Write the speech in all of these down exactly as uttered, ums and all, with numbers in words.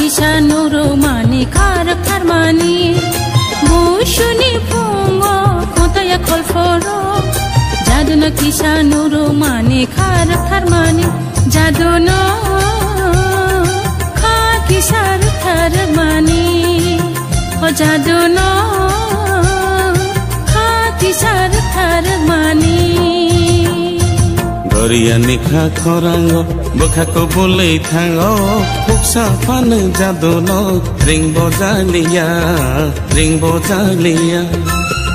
Kisa nurumani kharak tharmani, buisuni phungo khotaya kholphoro. Jaduna kisa nurumani kharak tharmani, jaduno kha kisar tharmani, o jaduno kha kisar tharmani. Doriya ni kha khorango bwkha kubulwi thango, khuksa phano jaduno ring bojaliya, ring bojaliya.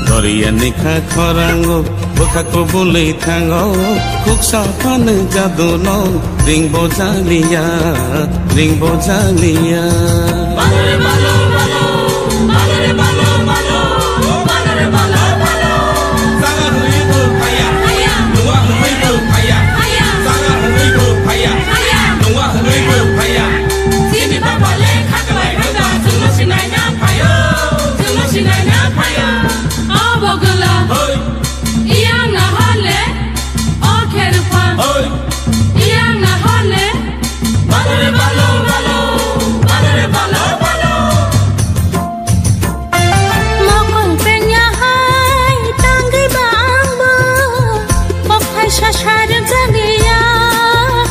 Doriya ni kha khorango bwkha kubulwi thango, khuksa phano jaduno ring bojaliya, ring bojaliya. Balore balo balo, balore balo balo, balore balo balo. Sara hwnwi bo phaiya, phaiya. Nuwa hwnwi bo phaiya, phaiya. Sara hwnwi bo phaiya, phaiya. Nuwa hwnwi bo phaiya. Chini baba le khaklai hwnba, chwngno sinaina phaio, chwngno sinaina phaio. Abo gwla. Hoi. Iyang na hole, o kherpa. Hoi. Iyang na hole, balore balo balo, balore balo balo. Mokol pengya hai tangwi ba angbo, kok hai sasar jagwi ya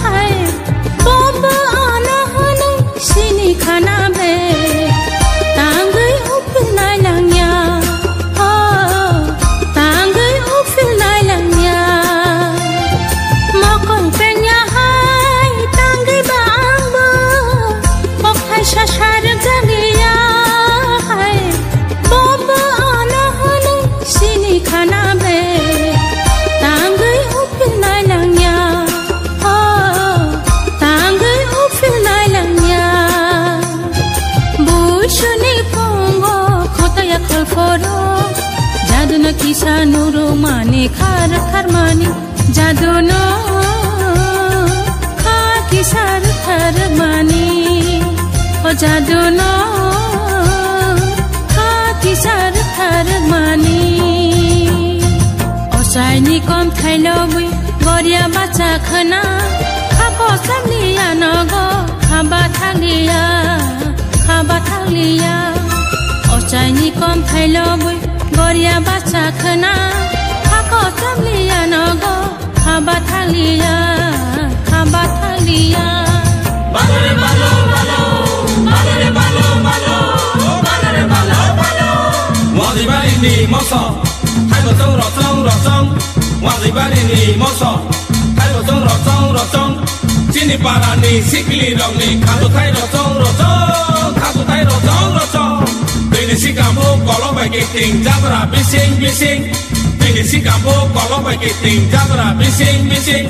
hai, bombo ano hwnwi sini khana be, tangwi uphil nai langya, oh, tangwi uphil nai langya. Mokol pengya hai tangwi ba angbo, kok hai sasar jagwi ya hai, bombo ano hwnwi sini khana be, tangwi uphil nai langya. Oh, tangwi uphil nai langya. Buisuni phungo khotaya kholphoro, jaduno kisa nurumani kharak tharmani, jaduno kha kisar tharmani, o jaduno kha kisar tharmani. Ochaini kom thailobwi Goria bacha khna, kha kocham liya nogo, kha bathang liya, kha bathang liya. Ochaini kom thailobwi, goria bacha khna, kha kocham liya nogo, kha bathang liya, kha bathang liya. Balore balo balo, balore balo balo, balore balo balo. Wajibari ni moso, thaibo chong rosong rosong. Wajibari ni moso, thaibo chong rosong rosong. Chini para ni sikli rok ni khabuthai rosong rosong, khabuthai rosong rosong. Twi ni sikam bo kolok bai kiting jabra bising bising. Twi ni sikam bo kolok bai kiting jabra bising bising.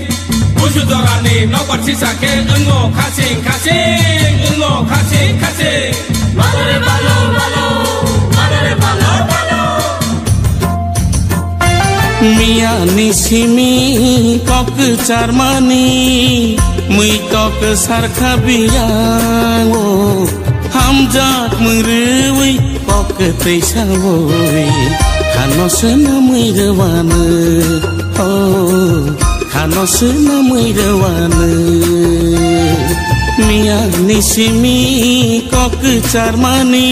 Busu jora ni nokbar sisa khe wngo khasing khasing, wngo khasing khasing. Balore balo balo, balore balo balo. Miya ni simi kok charmani, mui tok sarkha biyango, hamjak mui rwi kok tei sawi, khano seno mui rwano, oh. Khano swnamwi rwano. Miya ni simi kok charmani,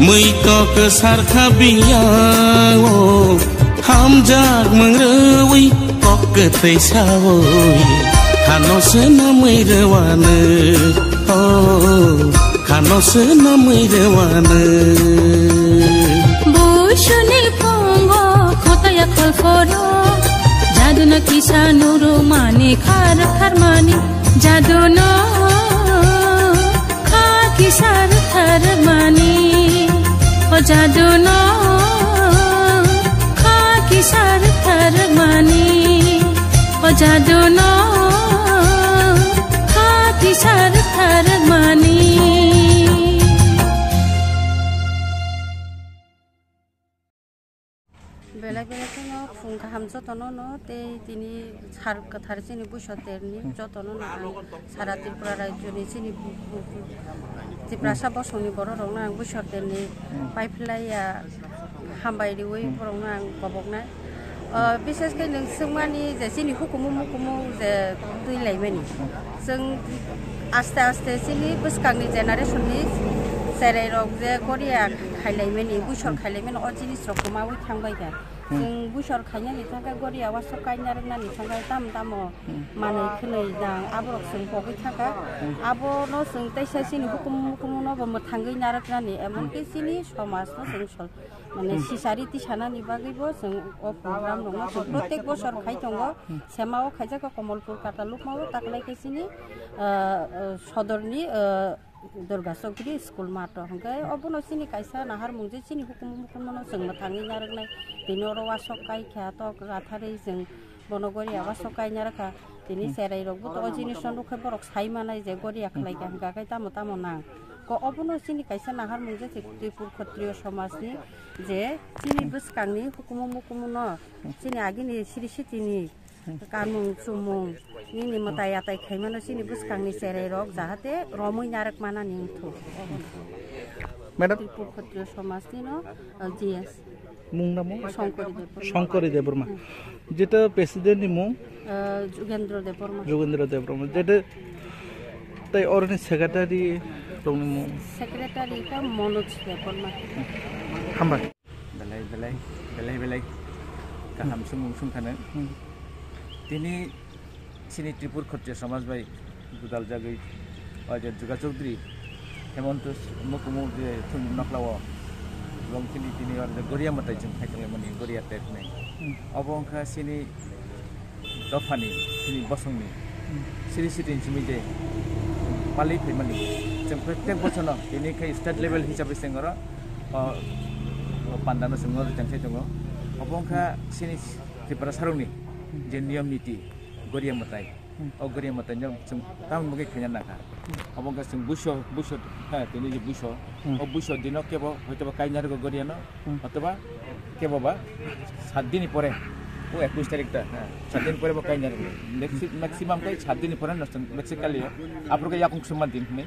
mui tok sarkha biyango. Hamjak mung rwi kok tei sawi. Khano swnamwi rwano. Oh. Khano swnamwi rwano. Buisuni phungo khotaya kholphoro, jaduna kisa nurumani khar kharmani, jaduno kha kisar tharmani, o jaduno kha kisar tharmani. O jaduno kha kisar tharmani. Belai belai kheno phung kaham jotono no tei tini sar kwthar chini buisoterni jotono no ang sara Tripura rajyoni chini bu-, bu-, bu-, Tiprasa bosongni borok rokno ang buisoterni paiphlaiya. Hambai riwi borokno ang koboknai. O, bises khe nwng swngmani je chini hukumu mukumu je twi laimani. Chwng Aste aste chini bwskangni generation ni cherai rok je goria khailaimani, buisor khailaimani, o jinis rok kwmawi thangbai kha. Chwng buisor khainani thangkhe goria wasok kaina rwnani thangkhe tamo tamo manwi khwnwi jang aborok chwng pogwi thangkha. Abono chwng teisa chini hukumu mukumu no bo mwthangwi narwknani, emonki chini somaj no chwng sol-, mane sisari tisanani bagwi bo chwng o program rok no chwng protek bosor khai tongo. Sema o khaijak kha Komolpur Katalukma o taklai khe chini, ah, ah, sodorni, ah, Durga Chowdhury school mato hwnkhe obono chini kaisa naharmung je chini hukumu mukumu no chwng mwthangwi narwknai. Tini oro wasok kai kha tok ratharwi chwng bono goria wasok kaina rwkha. Tini cherai rok bo to o jinis no nukhe borok sai manai je goria khlai kha hwnkha khe tamo tamo nang. Ko obono chini kaisa naharmung je Tripur Khatriyo somajni je chini bwskangni hukumu mukumu no chini agini siri sitini kanmung chumung nini mwtai atai khaimano chini bwskangni cherai rok jahate romwi narwk manani wngthok. Madam? Tripur Khatriyo somajni no, uh, G S. Mung namo? Shankari Debbarma. Shankari Debbarma. Jeta president ni mung? Uh, Jugendra Debbarma. Jugendra Debbarma. Jeta tai oroni secretary rokni mung? Secretary khe Manoj Debbarma. Hambai. Belai belai, belai belai kaham sumung sungkhano. Tini chini Tripur Khatriyo somaj bai gudal jagwi o je Durga Chowdhury, Hemanta Mukumu je thung noklao, bong chini tini o je goria mwtai chwng khai tonglaimani goria tek nai. Obo wngkha chini dophani, chini bosongni siri sitini simi je pali phaimani. Chwng protek bochorno tini khai state level hisabe chwng oro, o, o pandano chwng oro chang sai tongo. Obo wngkha chini Tripura sarokni je niyom niti, goria mwtai. O goria mwtaino chwng tamoni bagwi khaina nangkha. Obo wngkha chwng buiso, buiso, ha, tini je buiso. O buiso dino kebo hoitoba kainarwgo goriano. Otoba kebo ba sat din ni pore, o ekush tarik ta, sat din pore bo kainarwgo. Maxi-, maximum kai sat din ni pore nosto, maxi kali yo. Aphuru khe yakung summa din hwnwi.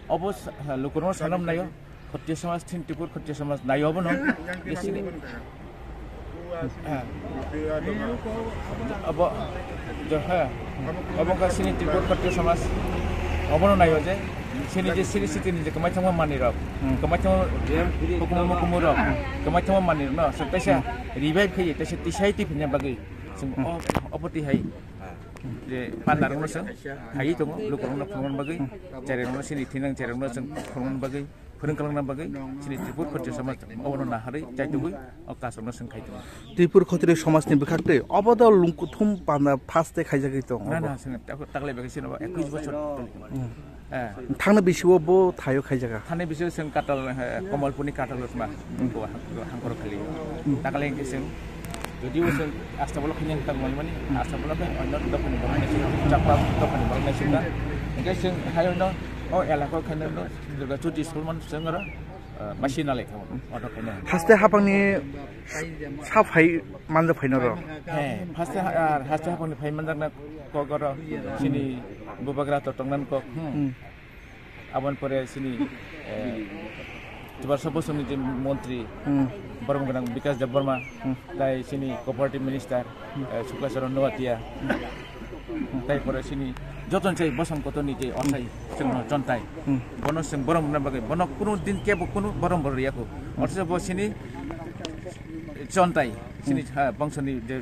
Obo sa-, ha, lukurokno sanam nayo. Khatriyo somaj, thin Tripur Khatriyo somaj nayo obono. Jesini. Ha. Abo, jo, ha. Abo wngkha chini Tripur Khatriyo somaj. Obono naio je, chini je siri sitini je kwmaithangma manwirok, kwmaithangma hukumu mukumu rok, kwmaithangma manwirokno chwng teisa revive khaiwi teisa tisai twi phina bagwi chwng o, obo twi hai je pandarokno chwng khaiwi tongo, lukurokno phunukna bagwi, cherairokno chini thinang cherairokno chwng phunukna bagwi. Phwrwng kalangna bagwi chini Tripur Khatriyo somaj obono naharwi chaitugwi o kasokno swng khai tongo. Tripur Khatriyo somajni bwkhaktwi obo do lungkuthum panda phaste khaijagwi tongo. Na, na, swng tak-, taklai bagwi sino ekush bochor tong. Eh. Thangna bisio bo thaio khaijaga. Thangna bisio swng Katal, eh, Komolpurni Katal Rotma, bo hang-, bo hangkor khali. Taklai hwnkhe swng, jodio swng Astabolo khaina tang mani, Astabolo khe onno dophani borok naising, Chakma dophani borok naising da. Hwnkhe swng haino o elaka khaina no Durga Chowdhury school man swng aro, eh, masi nalai kha, auto khaina. Haste hapangni sa phai manjak phaino ro. He, haste ha-, ar haste hapangni phai manjak na kok oro, chini bubagra to tongnan kok. Hmm. Aboni pore chini, eh, Tiprasa bosongni je montri, borok gwnang Bikash Debbarma, tai chini cooperative minister, eh, Sukla Charan Noatia, tai pore chini joto chai bosong kotorni je ochai chwngno chontai. Bono chwng borom rwna bagwi, bono kunu din kebo kunu borom bo rwya kho. Othocho bo chini chontai, chini, ha, bongsoni je